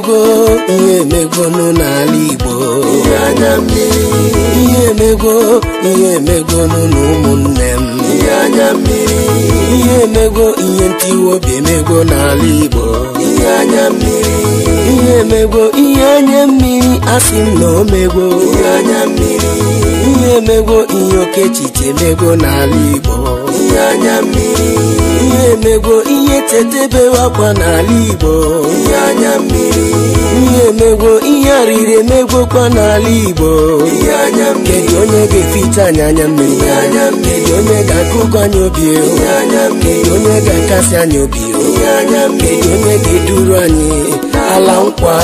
Emegwo, ihe emegwo nụ n'ala Igbo. Ihe anya mmiri. Ihe emegwo, ihe emegwo nụ n'ụmụnne m. Ihe anya mmiri. Ihe emegwo, ihe ntiwa obi emegwo n'ala Igbo. Ihe anya mmiri. Ihe emegwo, ihe anya mmiri, asị m na omegwo. Ihe anya mmiri. Ihe emegwo, ihe oke echiche emegwo n'ala Igbo. Ihe anya mmiri. Ihe emegwo, ihe tetebewe akwa n'ala Igbo. Ihe anya mmiri. Ihe emegwo, ihe arịrị emegwokwa n'ala Igbo. Ihe anya mmiri. Kedu onye ga-eficha anyị anya mmiri? Ihe anya mmiri. Kedu onye ga-akụkọ anyị obi? Ihe anya mmiri. Kedu onye ga-akasi anyị obi? Ihe anya mmiri. Kedu onye ga-eduru anyị ala nkwa?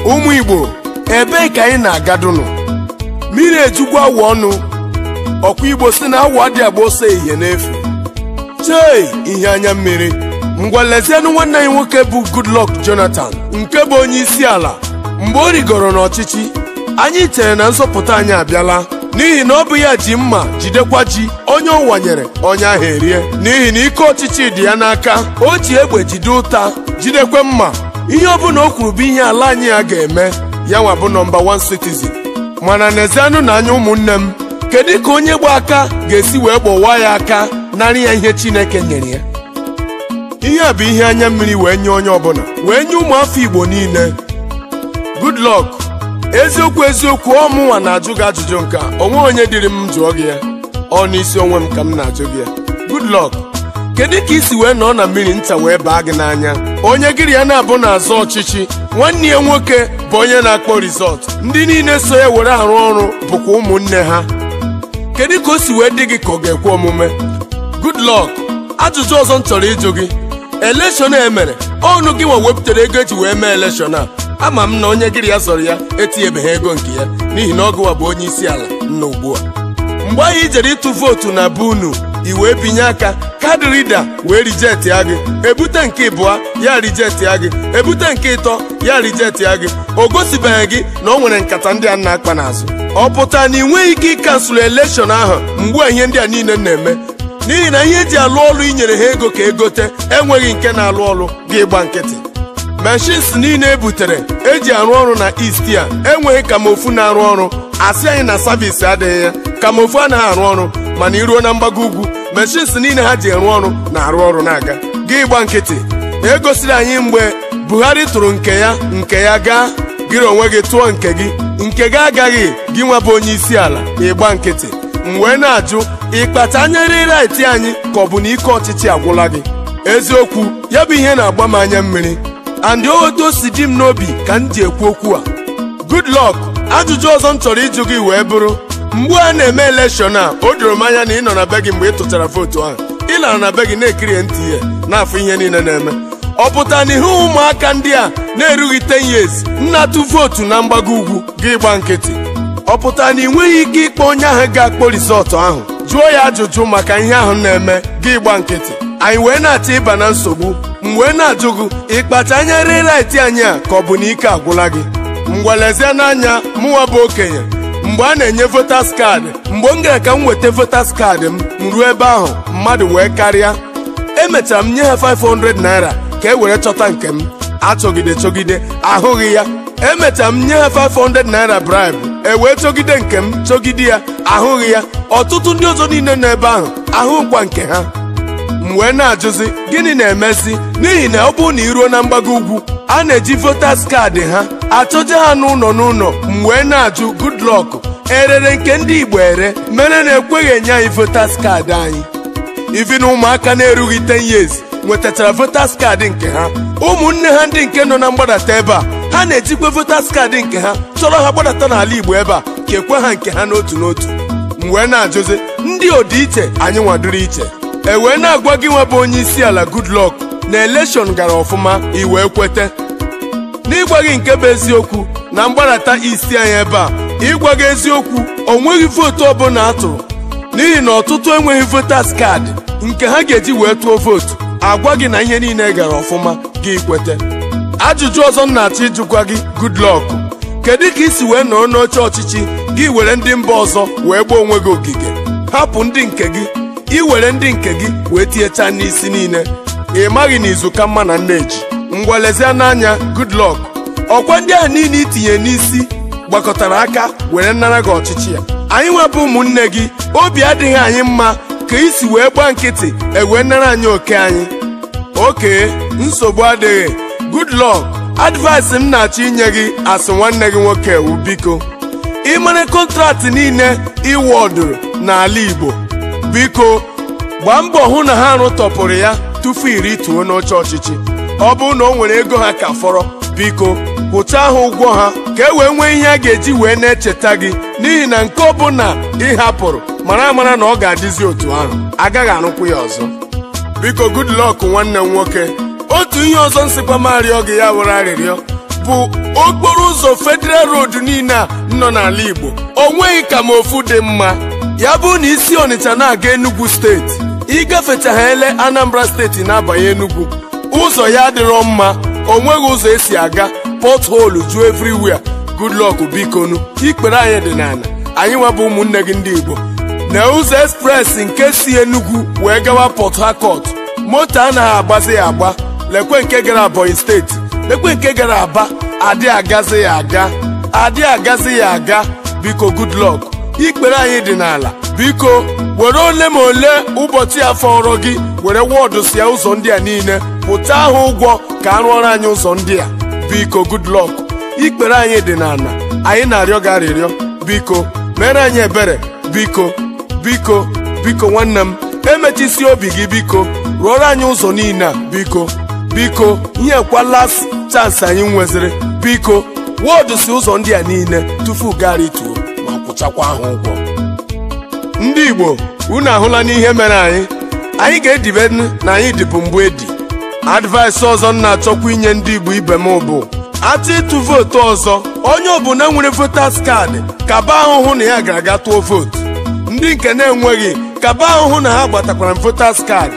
Ụmụ Igbo, ebee ka anyị na-agadụnụ? Mmiri ejukwa awụ ọnụ. Ọkwa Igbo si na awụ adị agba ọsọ ehihie n'efu. Chei, ihe anya mmiri. Ngwa lezienụ nwanne anyị nwoke bụ Goodluck Jonathan, nke bụ onye isi ala. Mgbe o rigoro n'ọchịchị, anyị chere na nzọpụta anyị abịala, n'ihi na ọ bụ ya ji mma jidekwa ji onye ọ wanyere onye ahụ erie. N'ihi na ike ọchịchị dị ya n'aka, o ji egbe jide ụta, jidekwe mma. Ihe ọbụla o kwuru bụ ihe ala anyị ya ga-eme, ya nwa bụ nọmba 1 citizen. Mana n'ezianụ na anya ụmụnne m, kedu ka onye gba aka ga-esi wee gbọwa ya aka narị ya ihe Chineke nyere ya? Ihe a bụ ihe anya mmiri wee nye onye ọbụla, wee nye ụmụafọ Igbo niile. Goodluck, eziokwu eziokwu, ọ mụnwa na-ajụ gị ajụjụ nke a, onwe onye dịrị m jụọ gị ya, ọ n'isi onwe m ka m na-ajụ gị ya. Goodluck, kedu ka isi wee nọ na mmiri nta wee baa gị n'anya? Onye gịrị ya na-abụ n'azụ ọchịchị, nwanne ya nwoke bụ onye na-akpọ rizọt, ndị niile so ya were arụ ọrụ bụkwa ụmụnne ha. Kedu ka o si wee dị gị ka ọ ga-ekwe omume? Goodluck, ajụjụ ọzọ m chọrọ ịjụ gị, elekshọn a emere ọnụ gị nwa wepụtara ego eji wee mee elekshọn a? Ama m na onye gịrị ya zọrọ ya etinyebeghị ego nke ya, n'ihi na ọgụwa bụ onye isi ala nna ugbu a. Mgbe anyị jere ịtụ vootu na be unu, i wee binye aka, card reader wee reject ya gị. Ebute nke ịbụa, ya reject ya gị. Ebute nke ịtọ, ya reject ya gị. O gosibeghị gị na o nwere nkata ndị a na-akpa n'azụ. Ọ pụtara na ị nweghị ike ịkansụl elekshọn ahụ mgbe ihe ndị a niile na-eme, n'ihi na ihe eji alụ ọlụ inyere ha ego ka egote enweghị nke na-alụ ọlụ gị gba nkịtị. Machines niile e butere eji arụ ọrụ na East a enweghị kamofu na-arụ ọrụ. Asị anyị na service adịghị ya, kamofu anaghị arụ ọrụ. Mana iruo na mgbago ugwu, machines niile ha ji arụ ọrụ na-arụ ọrụ na-aga. Gị gba nkịtị. Egosiri anyị mgbe Buhari tụrụ nke ya, nke ya gaa, gịrị onwe gị tụọ nke gị, nke gị agaghị, gị nwa bụ onye isi ala, ịgba nkịtị. M wee na-ajụ, ịkpacha anya rịraịtị anyị ka ọ bụ na ike ọchịchị agwụla gị? Eziokwu, ya bụ ihe na-agba m anya mmiri, and otu o si dị m n'obi ka m ji ekwu okwu a. Goodluck, ajụjụ ọzọ m chọrọ ịjụ gị wee bụrụ, mgbe a na-eme elekshọn a, o doro m anya na ị nọ na be gị mgbe ị tụchara vootu ahụ. Ị lara na be gị na-ekiri NTA na-afụ ihe niile na-eme. Ọ pụtara na ihe ụmụaka ndị a na-erughị 10 years nnatụ vootu na mgbago ugwu, gị gba nkịtị? Ọ pụtara na ị nweghị ike ịkpọ onye ahụ ga-akpọ rizọtụ ahụ, jụọ ya ajụjụ maka ihe ahụ na-eme, gị gba nkịtị? Anyị wee na-achọ ịba na nsogbu. M wee na-ajụ gị, ịkpacha anya rịraịtị anyị a ka ọ bụ na ike agwụla gị? Ngwa lezie n'anya mụnwa bụ okenye, mgbe a na-enye voters card, mgbe m gara ka m nweta voters card m, m ruo ebe ahụ mmadụ wee karịa. Emechara m nye ha 500 naira ka e were chọta nke m. Achọgide chọgide ahụghị ya. Emechara m nye ha 500 naira bribe, e wee chọgide nke m, chọgide ya, ahụghị ya. Ọtụtụ ndị ọzọ niile nọ ebe ahụ ahụkwa nke ha. M wee na-ajụzi, gịnị na-emezi? N'ihi na ọ bụrụ na iruo na mgbago ugwu, a na-eji voters card ha achọje ha n'ụlọ n'ụlọ. M wee na-ajụ Goodluck, erere nke ndị Igbo ere mere na ekweghị enye anyị voters card anyị? Ivi na ụmụaka na-erughị 10 years nwetachara voters card nke ha. Ụmụnne ha ndị nke nọ na mgbadata ebe a, ha na-ejikwa voters card nke ha chọrọ ha gbadata n'ala Igbo ebe a ka ekwe ha nke ha n'otu n'otu. M wee na-ajụzi, ndị odiiche anyị nwadoro iche. E wee na-agwa gị nwa bụ onye isi ala Goodluck na elekshọn gara ọfụma, i wee kwete. N'ịgwa gị nke bụ eziokwu, na mgbadata East anyị ebe a, ịgwa gị eziokwu, o nweghị vootu ọbụla a tụrụ, n'ihi na ọtụtụ enweghị voters card nke ha ga-eji wee tụọ vootu. Agwa gị na ihe niile gara ọfụma, gị kwete. Ajụjụ ọzọ m na-achọ ịjụkwa gị Goodluck, kedu ka isi wee nọrọ n'oche ọchịchị gị were ndị mba ọzọ wee gbaa onwe gị ogige, hapụ ndị nke gị, iwere ndị nke gị wee tinyechaa n'isi niile? Ị maghị na izu ka mma na nneji. Ngwa lezie n'anya Goodluck, ọkwa ndị a niile itinye n'isi gbakọtara aka were nara gị ọchịchị ya. Anyị nwebụ ụmụnne gị, obi adịghị anyị mma ka isi wee gbaa nkịtị ewee nara anyị oke anyị. Oke nsogbu adịghị Goodluck, advice m na-achọ inye gị asị nwanne gị nwoke wu biko, ịmara kọntraktị niile ịwọdụrụ n'ala Igbo, biko gbaa mbọ hụ na ha rụtọpụrụ ya tupu iri tuo n'oche ọchịchị. Ọ bụrụ na o nwere ego ha ka fọrọ, biko kwụcha ha ụgwọ ha ka e wee nwee ihe a ga-eji wee na-echeta gị, n'ihi na nke ọbụla ị hapụrụ mara amara na ọ ga-adịzi otu ahụ, agaghị arụkwu ya ọzọ. Biko Goodluck nwanne m nwoke, otu ihe ọzọ nsịkwa m arịọ gị ya were arịrịọ bụ okporo ụzọ Federal Road niile a nọ n'ala Igbo, o nweghị ka ma ofu dị mma. Ya bụ na isi Ọnịcha na-aga Enugu steeti, ịgafechaghị ele Anambra steeti na-abanye Enugu, ụzọ ya adịrọ mma, o nweghị ụzọ esi aga, pothole ju everywhere. Goodluck bikonu, ikpere anyị dị n'ala, anyị nwebụ ụmụnne gị ndị Igbo. Na ụzọ express nke si Enugu wee gawa Port Harcourt, moto anaghị agbazi ya agba. Lekwe nke gara Ebonyi steeti, lekwe nke gara Aba, adị agazi ya aga, adị agazi ya aga. Biko Goodluck, ikpere anyị dị n'ala, biko were ole ma ole ụbọchị afọ ọrụ gị were wọdụ si ụzọ ndị a niile, pụta ahụ ụgwọ ka arụọrọ anyị ụzọ ndị a. Biko Goodluck, ikpere anyị dị n'ala, anyị na-arịọ gị arịrịọ, biko mere anyị ebere, biko biko biko nwanne m, emechisi obi gị, biko rụọrọ anyị ụzọ niile a, biko biko nyekwa last chance anyị nweziri, biko wọdụ si ụzọ ndị a niile tupu gari tuo ma kwụchakwa ahụ ụgwọ. Ndị Igbo, unu ahụla n'ihe mere anyị, anyị ga-edibe na anyị dịbụ mbụ edi. Advice ọzọ m na-achọkwa inye ndị Igbo ibe m bụ atụ ịtụ vootu ọzọ, onye ọbụla nwere voters card kaba ahụhụ na ya gara aga tụọ vootu. Ndị nke na-enweghị kaba ahụhụ na ha gbatakwara voters card,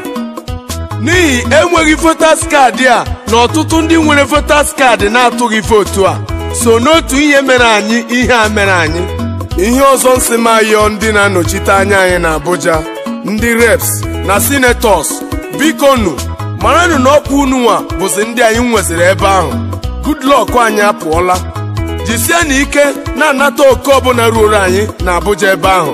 n'ihi enweghị voters card a na ọtụtụ ndị nwere voters card na-atụghị vootu a so n'otu ihe mere anyị ihe a mere anyị. Ihe ọzọ nsị m ayọ ndị na-anọchite anya anyị na Abuja, ndị reps na senators, biko nụ maranụ na ọkwa unu nwa bụzi ndị anyị nweziri ebe ahụ. Goodluck anyị apụọla, jisie na ike na-anata oke ọbụla ruoro anyị na Abuja ebe ahụ.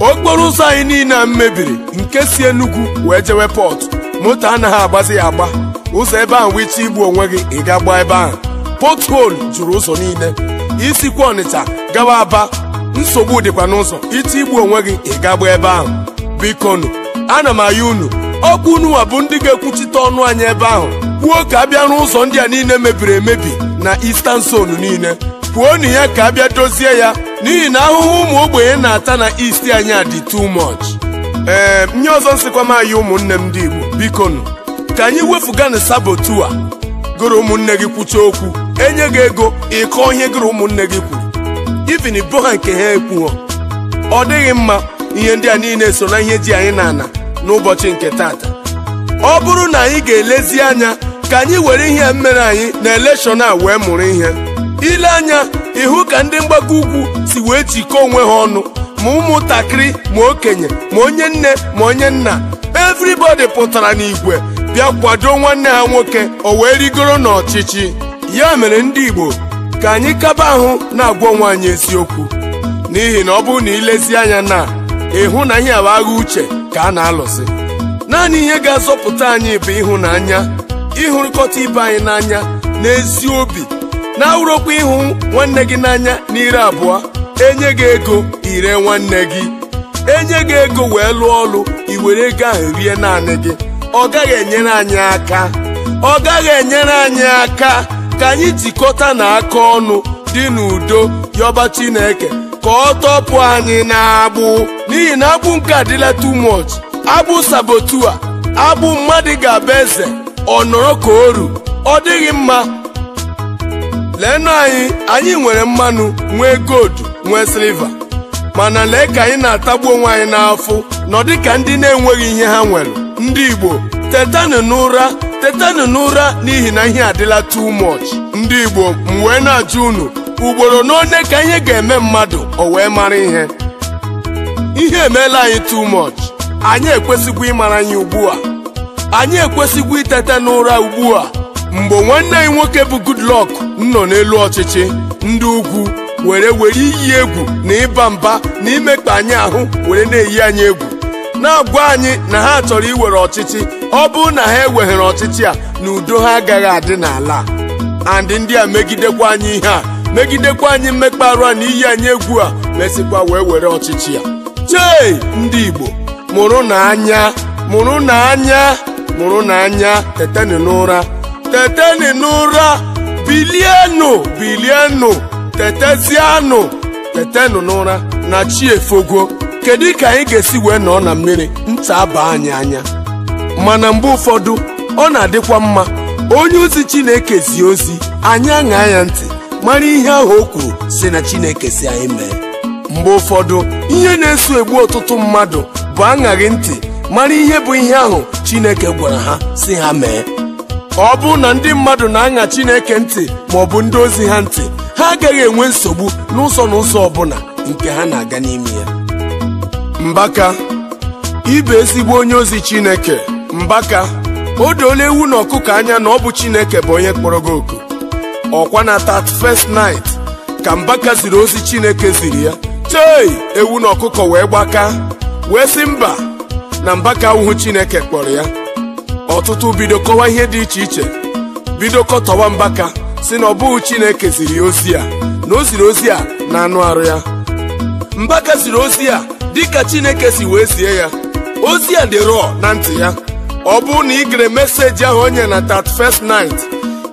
Okporo ụzọ anyị niile a mebiri nke si Enugu wee jewe pọt, moto anaghị agbazi ya agba, ụzọ ebe ahụ wee igbu onwe gị ị ga gbaa ebe ahụ, pothole juru ụzọ niile. Isikwa Ọnịcha gawa Aba, nsogbu dịkwa n'ụzọ, iti igbu onwe gị ị ga gbaa ebe ahụ. Bikonu ana m ayọ unu, ọkwa unu bụ ndị ga-ekwuchite ọnụ anyị ebe ahụ, kwuo ka abịa n'ụzọ ndị a niile mebiri emebi na Eastern Zone niile, kwuo na ya ka abịa dozie ya, n'ihi na ahụhụ ụmụ ogbenye na-ata na East anyị a dị too much. Ee, nye ọzọ nsịkwa m ayọ ụmụnne m ndị Igbo, bikonu ka anyị wefuganụ sabotu a. Gụrụ ụmụnne gị kwucha okwu, enye gị ego ịkọ ihe gụrụ ụmụnne gị kwuru, even bo ha nke ha ekwuo, ọ dịghị mma. Ihe ndị a niile so na ihe ji anyị n'ala n'ụbọchị nke tata. Ọ bụrụ na anyị ga-elezi anya ka anyị were ihe mere anyị na elekshọn a wee mụrụ ihe. Ile anya ịhụ ka ndị mgbago ugwu si wee jikọọ onwe ha ọnụ, ma ụmụntakịrị ma okenye ma onye nne ma onye nna, everybody pụtara n'igwe bịa kwado nwanne ha nwoke o wee rigoro n'ọchịchị. Ya mere ndị Igbo, ka anyị kaba ahụ na-agwa onwe anyị eziokwu, n'ihi na ọ bụrụ na ilezi anya na ịhụ na ihe agha uche ka a na-alụsị. Naanị ihe ga-azọpụta anyị bụ ịhụnanya, ịhụrịkọta ibe anyị n'anya n'ezi obi, na-awụrụkwa ịhụ nwanne gị n'anya n'ire abụọ. Enye gị ego ire nwanne gị, enye gị ego wee lụọ ọlụ, i were ego ahụ rie naanị gị, ọ gaghị enyere anyị aka, ọ gaghị enyere anyị aka. Ka anyị jikọta na aka ọnụ dị n'udo yọba Chineke ka ọ tọpụ anyị n'agbụ, n'ihi na agbụ nke adịla too much. Agbụ sabotua, agbụ mmadụ ga-abụ eze ọ nọrọ ka oru, ọ dịghị mma. Leenụ anyị, anyị nwere mmanụ, nwee gold, nwee silva, mana lee ka anyị na-atagbu onwe anyị n'afọ nọ dịka ndị na-enweghị ihe ha nwere. Ndị Igbo, tetanụ n'ụra, tetanụ n'ụra, n'ihi na ihe adịla too much. Ndị Igbo, m wee na-ajụ unu ugboro n'one ka ihe ga-eme mmadụ o wee mara ihe. Ihe emeela anyị too much, anyị ekwesịkwa ịmara anyị ugbu a. Anyị ekwesịghị itete n'ụra ugbu a. Mgbe nwanne anyị nwoke bụ Goodluck nọ n'elu ọchịchị, ndị ugwu were iyi egwu na ịba mba na imekpa anyị ahụ were na-eyi anyị egwu, na-agwa anyị na ha chọrọ iwere ọchịchị. Ọ bụrụ na ha eweghere ọchịchị a, na udo ha agaghị adị n'ala. And ndị a megidekwa anyị ihe a, megidekwa anyị mmekpa arụ a na iyi anyị egwu a, mesịkwa wee were ọchịchị a. Chei, ndị Igbo, mụrụ n'anya, mụrụ n'anya, mụrụ n'anya, teteni n'ụra, teteni n'ụra, bilienụ, bilienụ, tetezianụ, tetenụ n'ụra na chi efogwo. Kedu ka anyị ga-esi wee nọ na mmiri nta aba anyị anya? Mana mgbe ụfọdụ ọ na-adịkwa mma onye ozi Chineke zi ozi, anyị aṅaa ya ntị, mara ihe ahụ o kwuru si na Chineke si anyị mee. Mgbe ụfọdụ ihe na-eso egbu ọtụtụ mmadụ bụ aṅaghị ntị mara ihe bụ ihe ahụ Chineke gwara ha si ha mee. Ọ bụrụ na ndị mmadụ na-aṅa Chineke ntị ma ọ bụ ndị ozi ha ntị, ha agaghị enwe nsogbu n'ụzọ n'ụzọ ọbụla nke ha na-aga n'ime ya. Mbaka, ịbụ ezigbo onye ozi Chineke. Mbaka, o doola ewu na ọkụkọ anya na ọ bụ Chineke bụ onye kpọrọ gị oku. Ọkwa na 31st night ka Mbaka ziri ozi Chineke ziri ya. Chei, ewu na ọkụkọ wee gbaka, wee sị mba na Mbaka awụhụ Chineke kpọrọ ya. Ọtụtụ bido kọwa ihe dị iche iche, bido kọtọwa Mbaka si na ọ bụghị Chineke ziri ozi a, na o ziri ozi a na anụ arụ ya. Mbaka ziri ozi a dịka Chineke si wee zie ya. Ozi a dị rọọ na ntị ya. Ọ bụrụ na ị gere meseji ahụ onye na 31st night,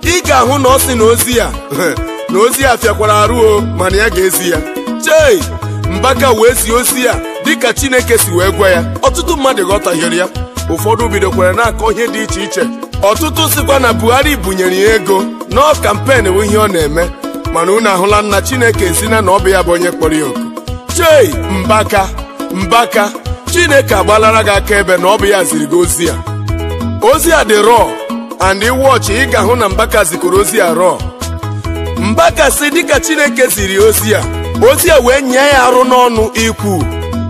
ị ga-ahụ na ọ sị na ozi a na ozi a fịakwara arụ o, mana ya ga-ezi ya. Chei, Mbaka wee zie ozi a dịka Chineke si wee gwa ya. Ọtụtụ mmadụ ghọtahiere ya. Ụfọdụ bidokwara na-akọ ihe dị iche iche. Ọtụtụ sịkwa na Buhari bunyere ya ego na ọ kampen bụ ihe ọ na-eme, mana unu ahụla nna Chineke ezina na ọ bụ ya bụ onye kpọrọ ya oku. Chei, Mbaka, Mbaka, Chineke agbalara gị aka ebe na ọ bụ ya ziri gị ozi a. Ozi a dị rọọ, and iwọchị ị ga-ahụ na Mbaka zikọrọ ozi a rọọ. Mbaka si dịka Chineke ziri ozi a, ozi a wee nye ya arụ n'ọnụ ikwu.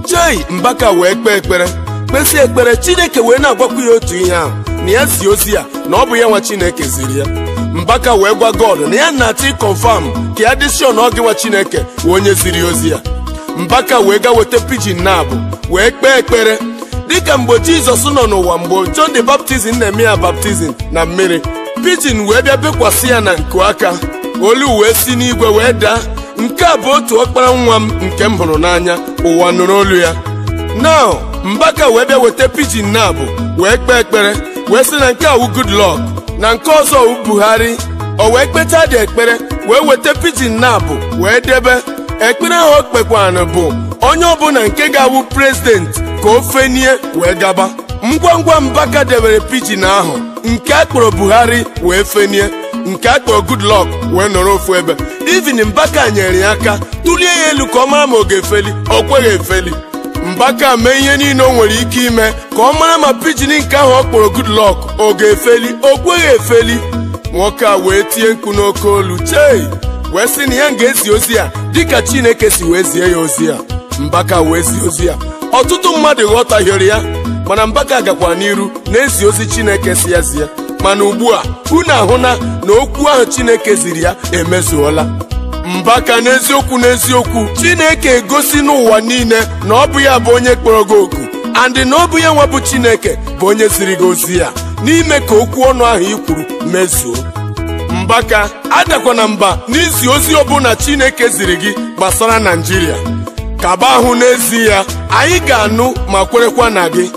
Chei, Mbaka wee kpee ekpere, kpesi ekpere, Chineke wee na-agwakwu ya otu ihe ahụ, na ya zi ozi a na ọ bụ ya nwa Chineke ziri ya. Mbaka wee gwa God na ya na-achọ ịkọnfam ka ya dị sure na ọ gị nwa Chineke wee onye ziri ozi a. Mbaka wee ga weta pidgin na-abụ wee kpee ekpere dịka mgbe Jizọs nọ n'ụwa, mgbe John the Baptist na-eme ya baptizim na mmiri, pidgin wee bịa bekwasị ya na nku aka, olu wee si n'igwe wee daa, nke a bụ otu ọkpara nwa m nke m hụrụ n'anya, ụwa nụrụ olu ya. Now Mbaka wee bịa weta pidgin na-abụ wee kpee ekpere wee sị na nke a wụ Goodluck na nke ọzọ wụ Buhari. O wee kpechaa dị ekpere wee weta pidgin na-abụ wee debe. Ekpere ahụ o kpekwanụ bụ onye ọbụla nke ga-awụ prezidenti ka o fenie wee gaba. Ngwa ngwa Mbaka debere pidgin ahụ, nke a kpọrọ Buhari wee fenie, nke a kpọrọ Goodluck wee nọrọ ofu ebe. Even Mbaka nyere ya aka tụlie ya elu ka ọ mara ma ọ ga-efeli, ọ kweghị efeli. Mbaka mee ihe niile o nwere ike ime ka ọ mara ma pidgin nke ahụ ọ kpọrọ Goodluck ọ ga-efeli, o kweghị efeli. Nwoke a wee tie mkpu n'oke olu, chei, wee sị na ya ga-ezi ozi a dịka Chineke si wee zie ya ozi a. Mbaka wee zie ozi a. Ọtụtụ mmadụ ghọtahiere ya, mana Mbaka gakwara n'iru na-ezi ozi Chineke si ya zie. Mana ugbu a unu ahụna na okwu ahụ Chineke ziri ya emezuola. Mbaka, n'eziokwu n'eziokwu, Chineke egosi n'ụwa niile na ọ bụ ya bụ onye kpọrọ gị oku, and na ọ bụ ya nwa bụ Chineke bụ onye ziri gị ozi ya n'ime ka okwu ọnụ ahụ i kwuru mezuo. Mbaka, adakwana mba n'izi ozi ọbụla Chineke ziri gị gbasara Naijiria. Kaba ahụ n'ezi ya, anyị ga-anụ ma kwerekwa na gị,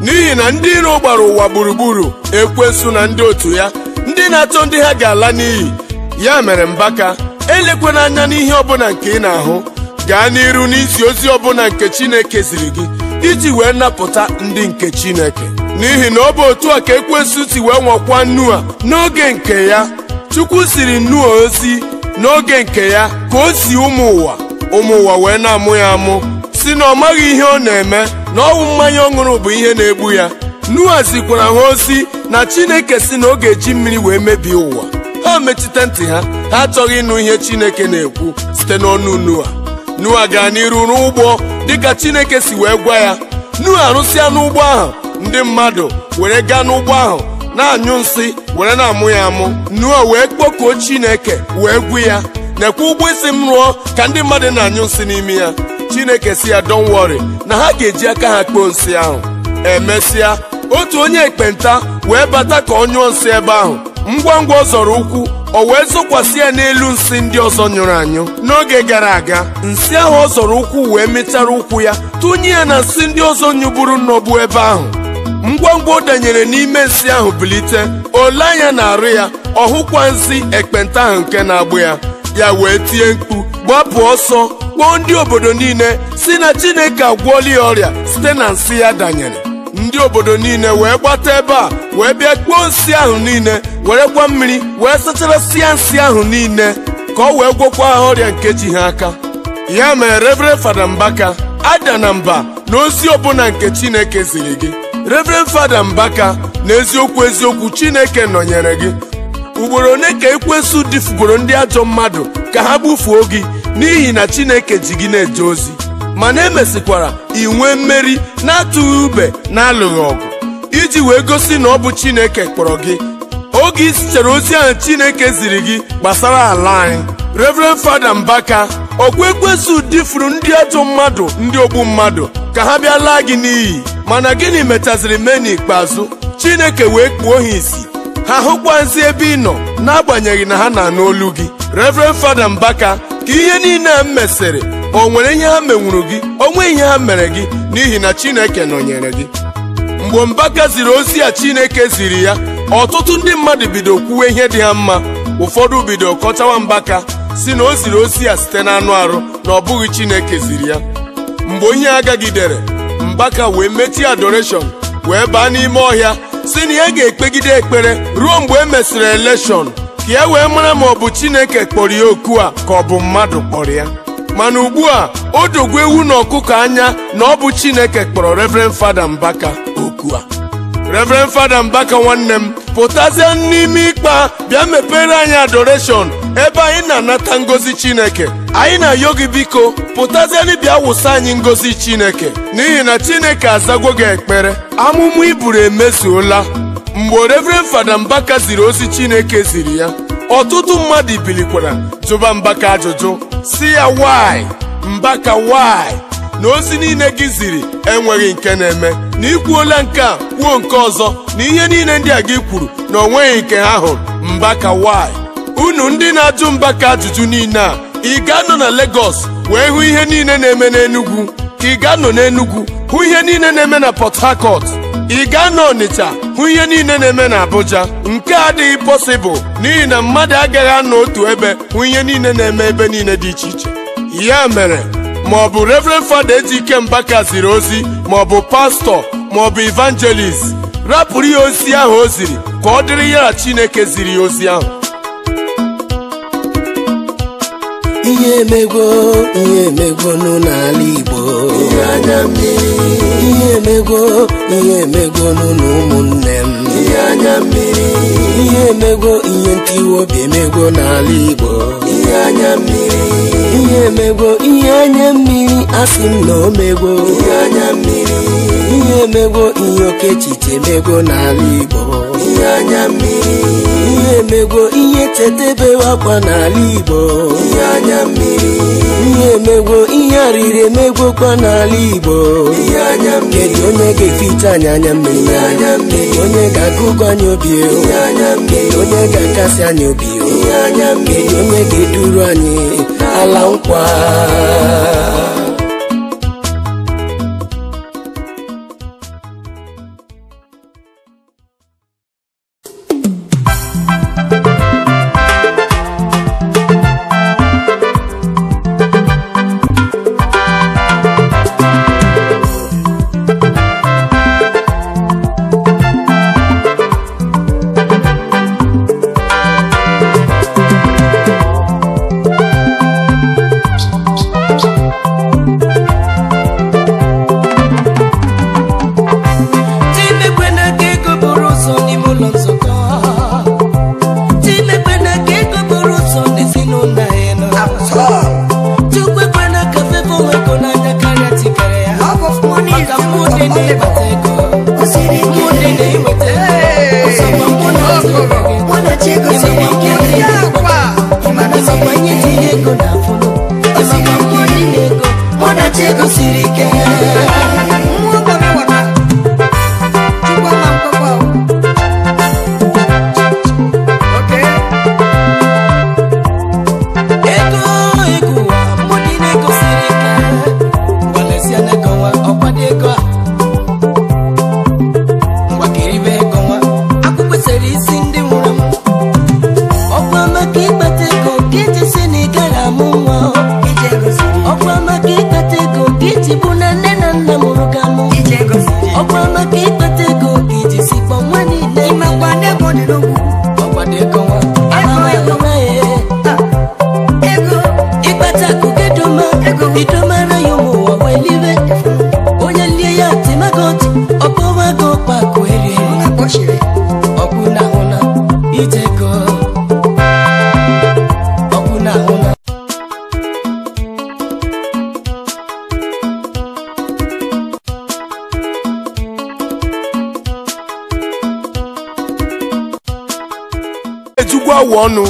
n'ihi na ndị iro gbara ụwa gburugburu, ekwensu na ndị otu ya, ndị na-achọ ndị ha ga-ala n'iyi. Ya mere Mbaka, elekwana anya n'ihe ọbụla nke ị na-ahụ, gaa n'iru n'izi ozi ọbụla nke Chineke ziri gị iji wee napụta ndị nke Chineke. N'ihi na ọ bụ otu a ka ekwensu si wee nwakwa Noa n'oge nke ya. Chukwu ziri Noa ozi n'oge nke ya ka o si ụmụ ụwa, ụmụ ụwa wee na-amụ ya amụ, si na ọ maghị ihe ọ na-eme, na ọwụ mmanya ọ ṅụrụ bụ ihe na-egbu ya. Noa zikwara ha ozi na Chineke si na ọ ga-eji mmiri wee mebie ụwa. Ha mechite ntị ha, ha achọghị ịnụ ihe Chineke na-ekwu site n'ọnụ Noa. Noa gara n'iru n'ụgbọ dịka Chineke si wee gwa ya. Noa arụsịa n'ụgbọ ahụ. Ndị mmadụ were gaa n'ụgbọ ahụ na-anyụ nsị were na-amụ ya amụ. Noa wee kpọkuo Chineke wee gwu ya, nekwa ụgbọ isi m rụọ ka ndị mmadụ na-anyụ nsị n'ime ya. Chineke si ya don't worry, na ha ga-eji aka ha kpoo nsị ahụ. Emesịa otu onye ekpenta wee bata ka ọ nyụọ nsị ebe ahụ. Ngwa ngwa ọ zọrọ ụkwụ, o wee zọkwasị ya n'elu nsị ndị ọzọ nyụrụ anyụ. N'oge gara aga, nsị ahụ ọ zọrọ ụkwụ wee mịchara ụkwụ ya tụnye ya na nsị ndị ọzọ nyụburu nnọbụ ebe ahụ. Ngwa ngwa ọ danyere n'ime nsị ahụ bilite, ole anya na-arụ ya, ọ hụkwa nsị ekpenta ahụ nke na-agbụ ya. Ya wee tie mkpu, gbapụ ọsọ, kpọọ ndị obodo niile si na Chineke agwọọla ya ọrịa site na nsị ya danyere. Ndị obodo niile wee gbata ebe a wee bịa kpoo nsị ahụ niile, werekwa mmiri wee sacharasịa nsị ahụ niile ka ọ wee gwọkwa ha ọrịa nke ji ha aka. Ya mere Reverend Fada Mbaka, ada na mba na ozi ọbụla nke Chineke ziri gị. Reverend Fada Mbaka, na eziokwu eziokwu Chineke nọnyere gị. Ugboro ole ka ekwensu difugoro ndị ajọ mmadụ ka ha gbufuo gị n'ihi na Chineke ji gị na-eje ozi, mana emesikwara inwe mmeri na-atụghị ube na-alụghị ọgụ iji wee gosi na ọ bụ Chineke kpọrọ gị. Oge ị chere ozi ahụ Chineke ziri gị gbasara ala anyị, Reverend Fada Mbaka, ọkwa ekwensu difuru ndị ajọ mmadụ, ndị ogbu mmadụ ka ha bịa laa gị n'iyi, mana gịnị mechaziri mee n'ikpeazụ? Chineke wee kpuo ha isi, ha hụkwa nzi ebe ị nọ n'agbanyeghị na ha na-anụ olu gị. Reverend Fada Mbaka, ka ihe niile a m mesịrị, o nwere ihe ha menwuru gị? O nweghị ihe ha mere gị n'ihi na Chineke nọnyere gị. Mgbe Mbaka ziri ozi a Chineke ziri ya, ọtụtụ ndị mmadụ bido kwuwe ihe dị ha mma. Ụfọdụ bido kọchawa Mbaka si na o ziri ozi a site n'anụ arụ, na ọ bụghị Chineke ziri ya. Mgbe onye agagidere, Mbaka wee mechie adoration wee baa n'ime ọhịa si na ya ga-ekpegide ekpere ruo mgbe e mesịrị election ka ya wee mara ma ọ bụ Chineke kpọrọ ya oku a ka ọ bụ mmadụ kpọrọ ya. Mana ugbu a o dogwu ewu na ọkụkọ anya na ọ bụ Chineke kpọrọ Reverend Fada Mbaka oku a. Reverend Fada Mbaka nwanne m, pụtazie n'ime ịkpa bịa mepere anyị adoration ebe anyị na-anata ngozi Chineke. Anyị na-ayọ gị biko pụtazienụ bịa wụsa anyị ngozi Chineke, n'ihi na Chineke azagwo gị ekpere. Amụma i buru emezuola. Mgbe Reverend Fada Mbaka ziri ozi Chineke ziri ya, ọtụtụ mmadụ bilikwara jụba Mbaka ajụjụ si ya why Mbaka why, na ozi niile gị ziri enweghị nke na-eme, na ikwuola nke a kwuo nke ọzọ, na ihe niile ndị a gị kwuru na onweghị nke ha hụrụ. Mbaka why? Unu ndị na-ajụ Mbaka ajụjụ niile a, ị ga-anọ na Lagos wee hụ ihe niile na-eme n'Enugu, ka ị ga-anọ n'Enugu hụ ihe niile na-eme na Port Harcourt, ị ga-anọ Onitsha hụ ihe niile na-eme na Abuja. Nke a adịghị possible n'ihi na mmadụ agaghị anọ otu ebe hụ ihe niile na-eme ebe niile dị iche iche. Ya mere ma ọ bụ Reverend Fada Ejike Mbaka ziri ozi, ma ọ bụ pastọ, ma ọ bụ evangelist, rapụrụ ya ozi ahụ o ziri ka ọ dịrị ya na Chineke ziri ya ozi ahụ. Ihe emegwo, ihe emegwo nụ n'ala Igbo. Ihe anya mmiri. Ihe emegwo, ihe emegwo nụ n'ụmụnne m. Ihe anya mmiri. Ihe emegwo, ihe ntiwa obi emegwo n'ala Igbo. Ihe anya mmiri. Ihe emegwo, ihe anya mmiri, asị m na omegwo. Ihe anya mmiri. Ihe emegwo, ihe oke echiche emegwo n'ala Igbo. Ihe anya mmiri. Ihe emegwo, ihe tetebewe akwa n'ala Igbo. Ihe anya mmiri. Ihe emegwo, ihe arịrị emegwokwa n'ala Igbo. Ihe anya mmiri. Kedu onye ga-eficha anyị anya mmiri? Kedu onye ga-agụgụ anyị obi? Kedu onye ga-akasi anyị obi? Kedu onye ga-eduru anyị ala nkwa? Love of money is the root of all evil. amụ nwa. Ọkwa maka ịkpata ego ka iji bụ na nne na nna mụrụ ka mụ. Ọkwa maka ịkpata ego ka iji sikpọ nwa niile. Ọkwa dị ego nwa. Ịkpata akụ kedoma, idomara ya ụmụ ụwa wee libe. Onye lie ya tịmagọtị, ọkpọwago ọkpakụ eri eri. Ọkwụ na hụna ijego. Ọkwụ na hụna. Ejukwa awụ ọnụ.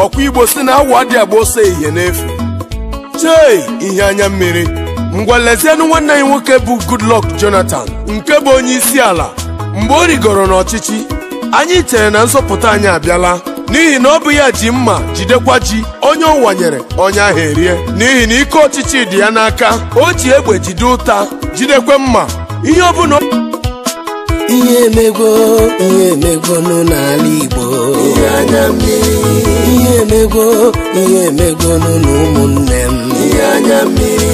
Ọkwa Igbo si na awụ adị agba ọsọ ehihie n'efu. Chei, ihe anya mmiri. Ngwa lezienụ nwanne anyị nwoke bụ Goodluck Jonathan, nke bụ onye isi ala. Mgbe o rigoro n'ọchịchị, anyị chere na nzọpụta anyị abịala, n'ihi na ọ bụ ya ji mma jidekwa ji onye ọ wanyere onye ahụ erie. N'ihi na ike ọchịchị dị ya n'aka, o ji egbe jide ụta, jidekwe mma. Ihe ọbụla Ihe emego, ihe emego nụ n'ala Igbo. Ihe anya mmiri. Ihe emego, ihe emego nụ n'ụmụnne m. Ihe anya mmiri.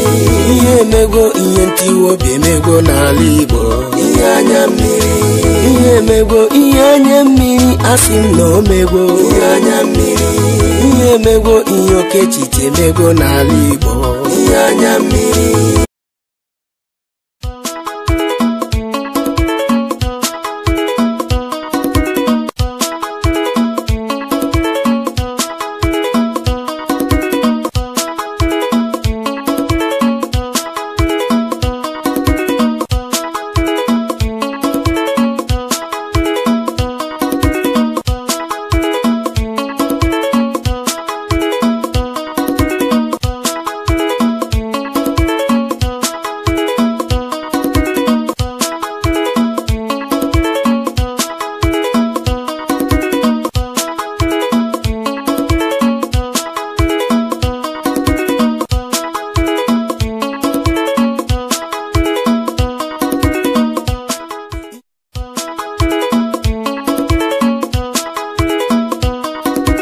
Ihe emego, ihe ntiwa obi emego n'ala Igbo. Ihe anya mmiri. Ihe emego, ihe anya mmiri, asị m na o mego. Ihe anya mmiri. Ihe emego, ihe oke echiche emego n'ala Igbo. Ihe anya mmiri.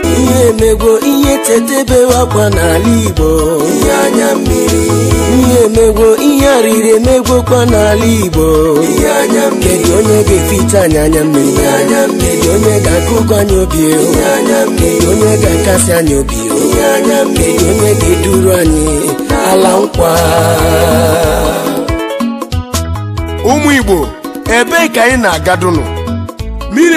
Ihe emego, ihe tetebewe akwa n'ala Igbo. Ihe anya mmiri. Ihe emego, ihe arịrị emegwokwa n'ala Igbo. Ihe anya mmiri. Kedu onye ga-eficha anyị anya mmiri? Ihe anya mmiri. Kedu onye ga-akụkọ anyị obi? Ihe anya mmiri. Kedu onye ga-akasi anyị obi? Ihe anya mmiri. Kedu onye ga-eduru anyị ala nkwa? Ụmụ Igbo, ebee ka anyị na-agadụnụ? Mmiri